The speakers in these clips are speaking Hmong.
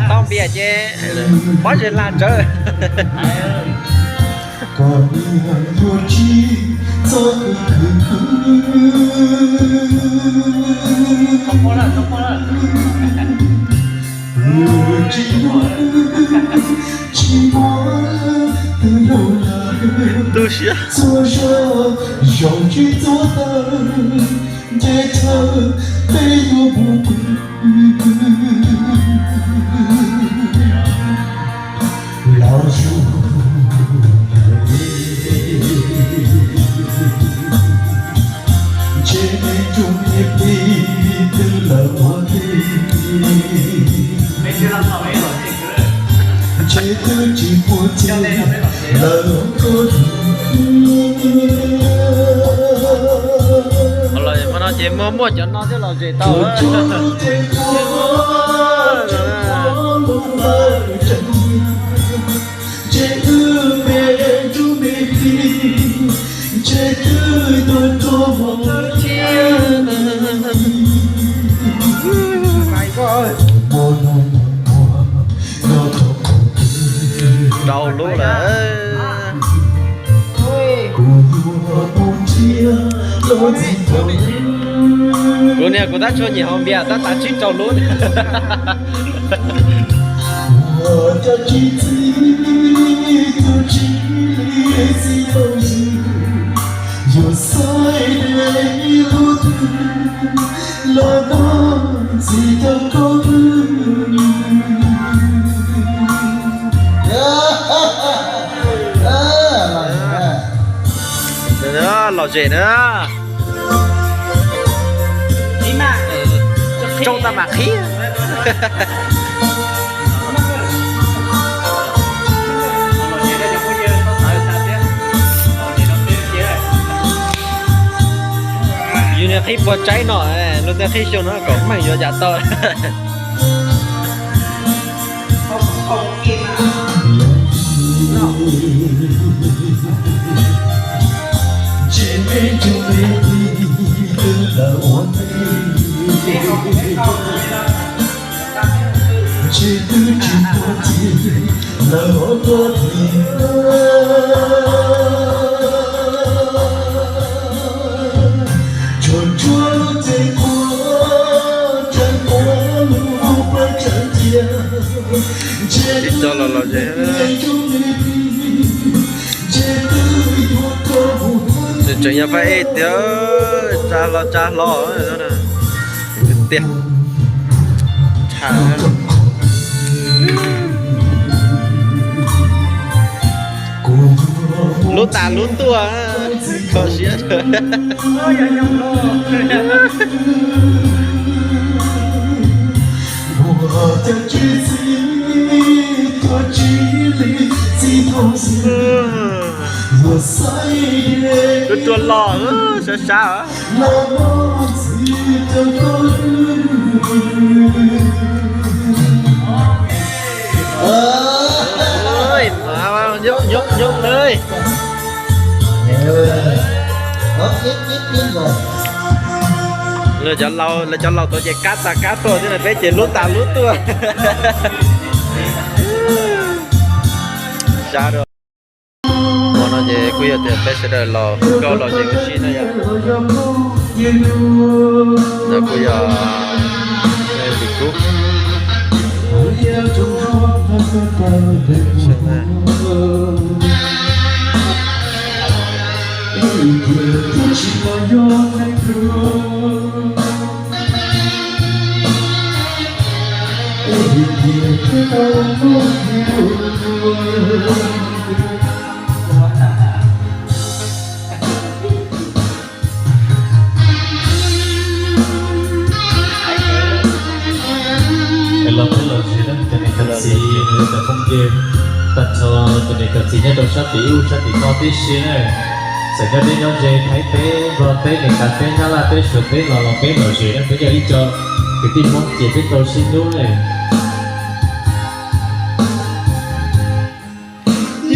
Tau npias ces pob zeb la tsawv. Tu siab. Los no ces muaj muaj cov no thiab los zem tau. Rau lub lawm. Kuv niag kuv tab tsuas nyiam haus npias tab tas tsib rau lub. Lom zem na. Tsoo tas mam qhib. Yus niag qhib puas tsaib no, luag tej qhib xyoo no kom meej yuav yam tau. Tsis tso los los zem. Tseem yog pab ej tiag, tsa hlo tsa hlo tiag. Lub tas lub tuaj, kho siab. Lub tuaj los sab sab. Nyob nyob nyob nyob. Lawv cov laus tuaj ces kab tas kab tuaj thiab, peb ces lub tas lub tuaj. Sab dua. Ua no ces kuj yog tias peb sawv daws los nkauj los zem ua si na yom. No kuj yog vim kub. Los peb los zem na, cov niam cov txiv, cov phooj ywg, tag nrho cov niam cov txiv nyob rau sab tim ub sab tim no tib si na. Txawm nyob deb nyob ze Thaib teb, Nplog teb, Meskas teb, Nyab Laj teb, Suav teb los los peb los zem na, peb yog ib co kwv tij Hmoob ces peb tau sib hlub na.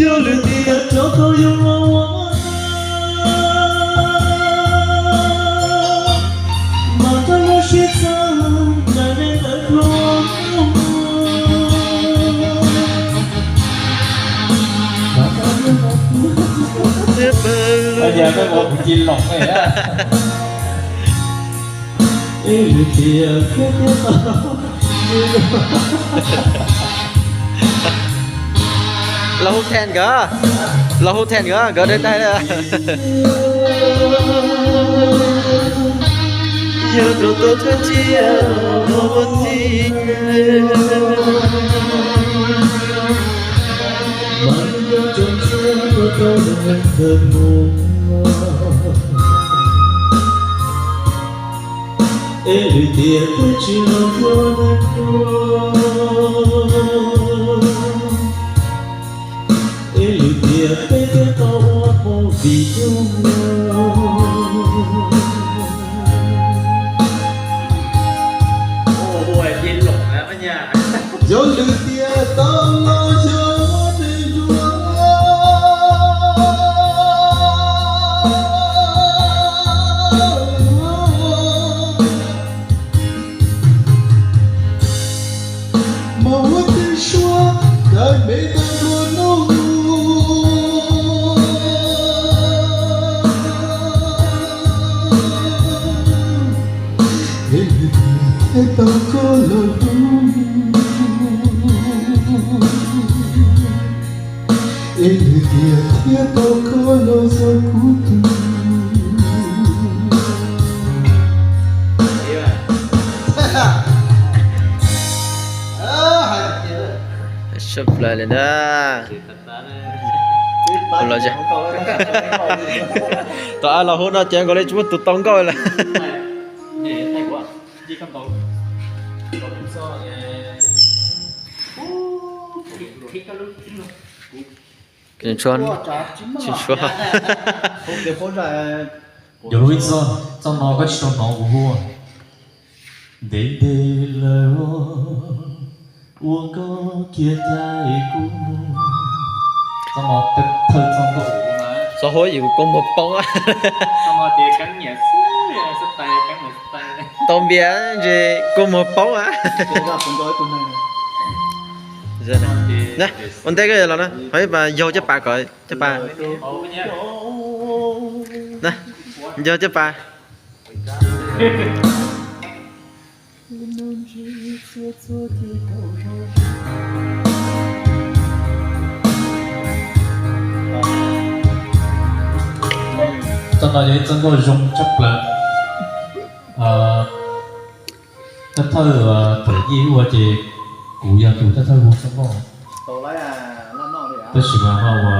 Yog lwm tiam rov tau yuav ua ua mas rau lub sib txawv ntsais me ntawv dluab. Yog peb ua kwv tij Loos ne. Ib lwm tiam thiab thiab tau. Los hu then nkawd, los hu then nkawd, nkawd deb deb. Yog rau tau thawj tiam los ua tij, mas yog rau tau thawj mus. Es lwm tiam peb tsis los ua neeg dua, es lwm tiam peb thiaj tau ua movie yug. Yog lwm tiam tau los yog ua neeg dua, mas ua tej suab ntsais me ntawv dluab no. Es lwm tiam thiaj tau koj los hlub, es lwm tiam thiaj tau koj los ua kuv tug. Sab plaws li na. Tom qab los hub no ces nkaus li tsis muaj tus tau nkauj lawm. Tsis tshua. Yog lub ib txoj, txoj no koj tsis tau hnov kuv hu. Ntev ntev lawm ua koj kiag cais kuv mus. Txoj no thawj txoj nkauj. Txoj huab yus kua muag poob. Tau npias ntshe kua muag poob a. Ua ntej koj los na, ho ib pas yaug caj pas kom caj pas. Na, yaug caj pas. Txoj no yog ib txoj nkauj zoo tshaj plaws. Thawj thawj thaum yij ua ces kuv yog tus thawj thawj hu txoj nkauj. Tab sis mas ho ua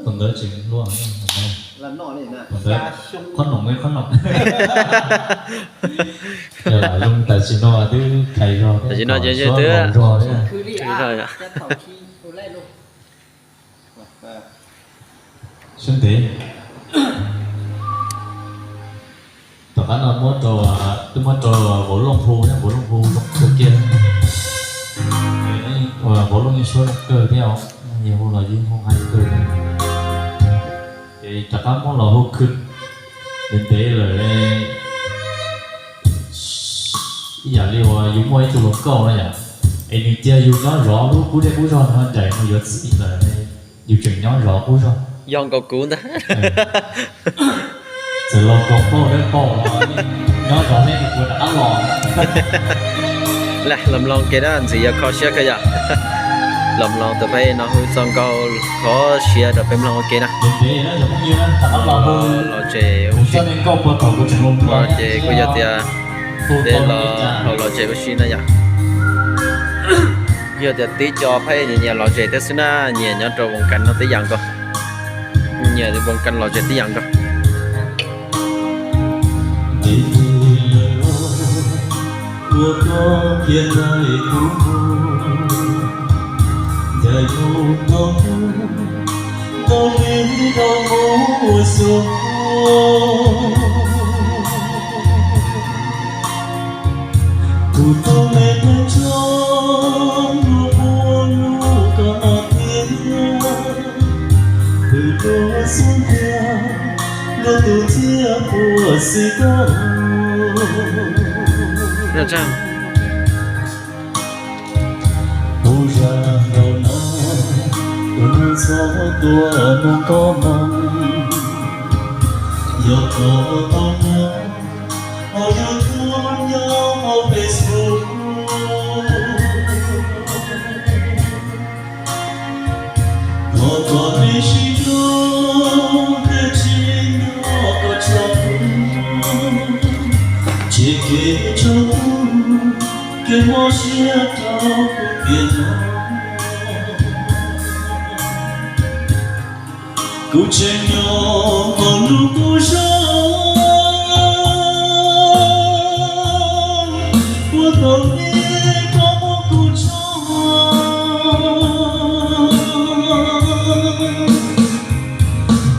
tus ntawd tseem luaj, tus ntawd qhob noom li qhob noom. Yog lam zoo tam sim no twb khais zog thiab, tam sim no ces kom suab twb zog thiab. Sab ntev. Tom qab no muab rau, twb muab rau Vauv Looj hu, Vauv Looj hu zoo kawg kiag. Vauv Looj yeej suab zoo kawg thiab os, yeej hu los yeej hu heev kawg thiab. Ces rov qab muab los hu khwv ntev ntev lawm. Ib yam li uas yus muaj ib tug hluas nkauj no yom, es nws cia yus nyob zov lub qub zej qub zog no nraim mus yuav txiv lawm, yus tseem nyob zov qub zog. Yog nkaus kuv ntag. Txawm los kaum pauj dawb paug los nyob zov thiab nws kuv rov qab los. Los mloog kev na, ntxim yog kho siab kawg yom. Los mloog tus pheej no hu txoj nkauj kho siab rau peb mloog ua ke na. Los tsev, ces kuj yog tias deb los haus los tsev ua si na yom. Yog tias tib co pheej nyiam los tsev thiab xwb na, nyiam nyob rau voos kas no tib yam nkaus. Nyiam voos kas los tsev tib yam nkaus. Ua koj kiag ntawm kuv mus, ncaim mus tau hnub, tau li tau mus ua xyoo. Kuv tau me me Koj tus thiab puas xis koj? Puas zam nkaus no, tus neeg txhob tua nug koj moo, yog koj tau hnov hauv YouTube nyob hauv Facebook. Thov kom nej sib hlub thiaj tsis nyob koj tsaug, tseg kev tsaug, kev mob siab rau kuv tiam no. Kuv tseem nyob hauv lub kub zos, puag thaum ub koj muab kuv tso,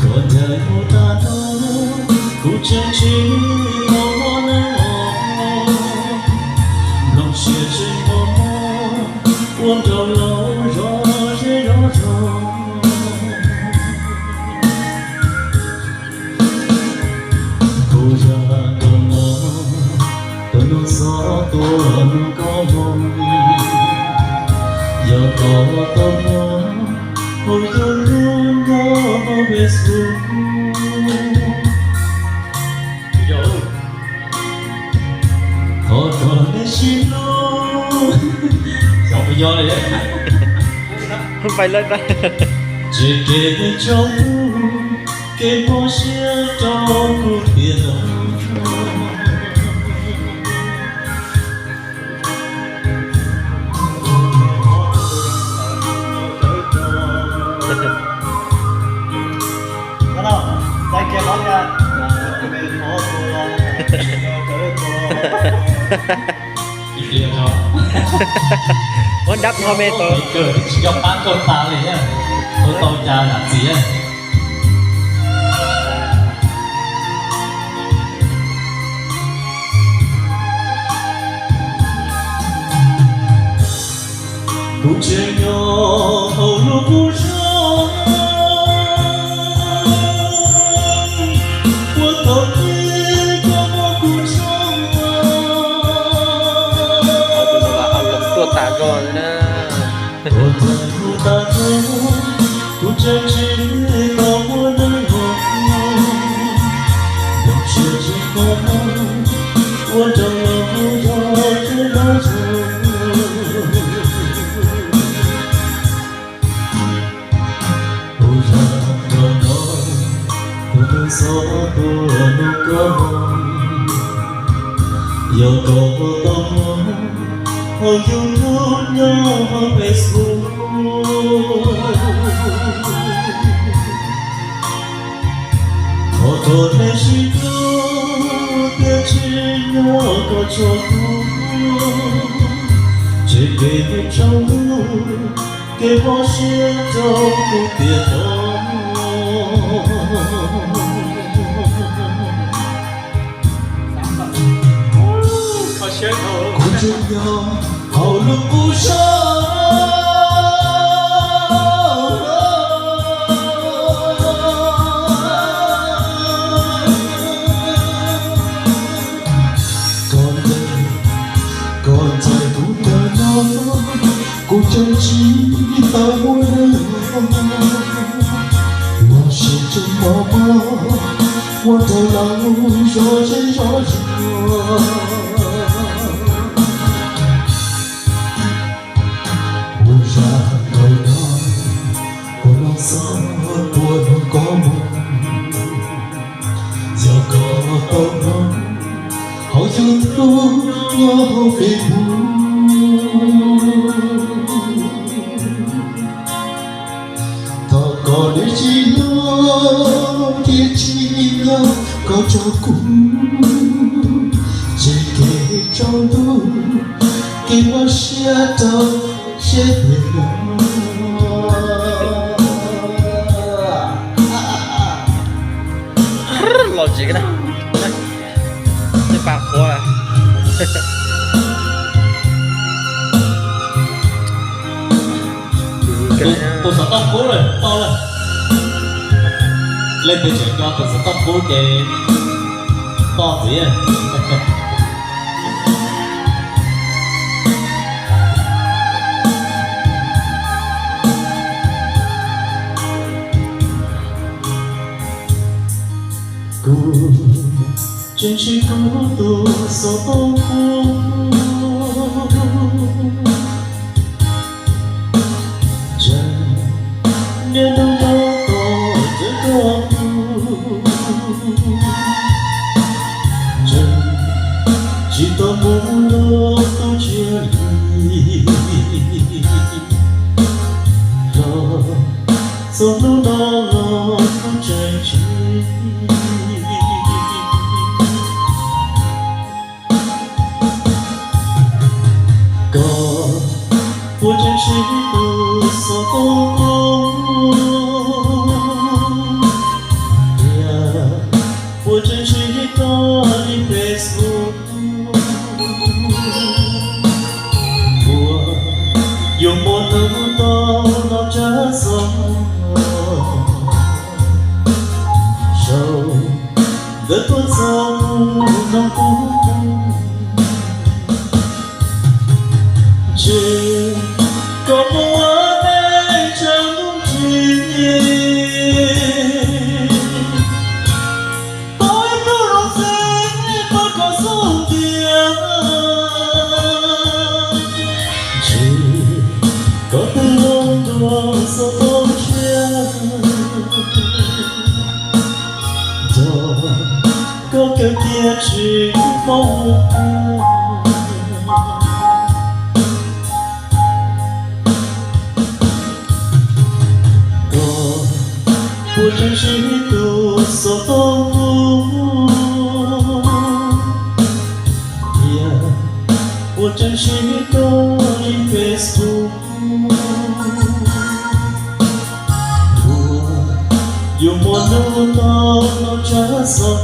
koj ncaim kuv tag nrho, kuv tseem tsis tau muaj neeg los mloog siab tseem muaj mob ua nraug laus zov zej zov zos. Kuv zam nkaus no, tus neeg txhob tua nug koj moo, yog koj tau hnov hauv YouTube nyob hauv Facebook. Thov kom nej sib hlub, xyov puas yog li, tseg kev tsaug, kev mob siab rau kuv tiam no. Ib pliag no, muab dab ho me tau, tsis nco qab nkauj tas li, ua tau cas zam txim. Kuv tseem nyob hauv lub kub zos, puag thaum ub koj muab kuv tso, tuaj tas zog na. Tuaj txog kuv tag nrho, kuv tseem tsis tau muaj neeg los, nrog siab tseem muaj mob ua nraug laus zov zej zov zos. Kuv zam nkaus no, tus neeg txhob tua nug koj moo, yog koj tau hnov hauv YouTube nyob hauv Facebook. Thov kom nej sib hlub thiaj tsis nyob koj tsaug, tseg kev tsaug, kev mob siab rau kuv tiam no. Kuv tseem nyob hauv lub kub zos, koj ncaim, koj ncaim kuv tag nrho, kuv tseem tsis tau muaj neeg los, los sis tseem mob mob ua nraug laus zov zej zov zos. Kuv zam nkaus no, kuv los xav tua nug koj moo, yog koj tau hnov hauv YouTube nyob hauv Facebook. Thov kom nej sib hlub thiaj tsis nyob koj tsaug, kuv tseg kev tsaus ntuj, kev mob siab rau seb tias los tsis na, tej pas qhuav. Tus xov tooj qub lawm tau lawm. Leej twg tseem nco tus xov tooj kub ces poj ntxiv. Kuv tseem siv kuv tus xov tooj kub. Tseem niaj hnub nyob tos ntawm koj tus, tseem tsis tau mus lub tub tsiab li. Los txog hnub no los kuv tseem tsis Koj puas tseem siv tus xov tooj kub? Thiab puas tseem siv koj li Facebook? Puas yuav muaj hnub tau los tshaj xov, sau ntawv tuaj txog mus nrog kuv mus. Ntshe koj muaj dab tsi nyob ntawm, tau ib tug hluas nraug pab koj xub ntiag. Ntshe koj twb los ntuas xov tooj tshiab, nrog koj kawm tiam tsis paub ua. Koj puas tseem siv tus xov tooj kub? Thiab puas tseem siv koj li Facebook? Puas yuav muaj hnub tau los tshaj xov,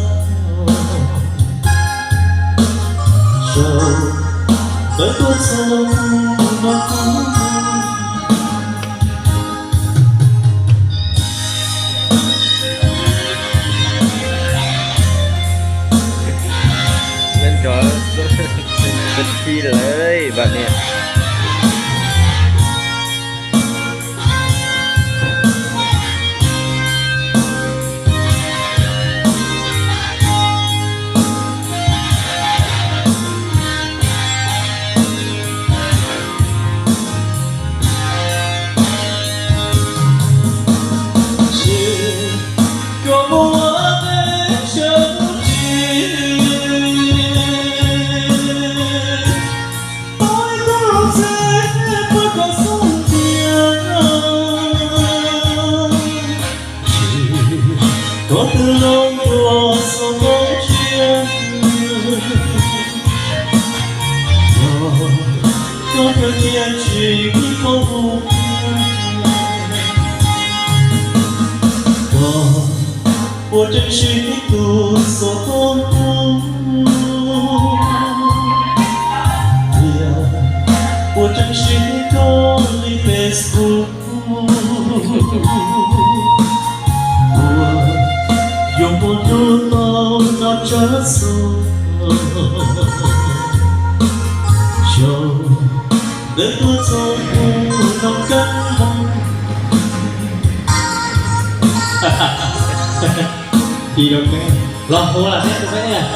sau ntawv tuaj txog mus nrog kuv mus. Leej cov xib khi lawm vam niam. Ntshe koj muaj dab tsi nyob ntawm, tau ib tug hluas nraug pab koj xub ntiag. Ntshe koj twb los ntuas xov tooj tshiab, nrog koj kawm tiam tsis paub ua. Koj puas tseem siv tus xov tooj kub? Thiab puas tseem siv koj li Facebook? Puas yuav muaj hnub tau los tshaj xov, sau ntawv tuaj txog mus nrog kuv mus. Ti rau peb los hu los thiab tus peb niag.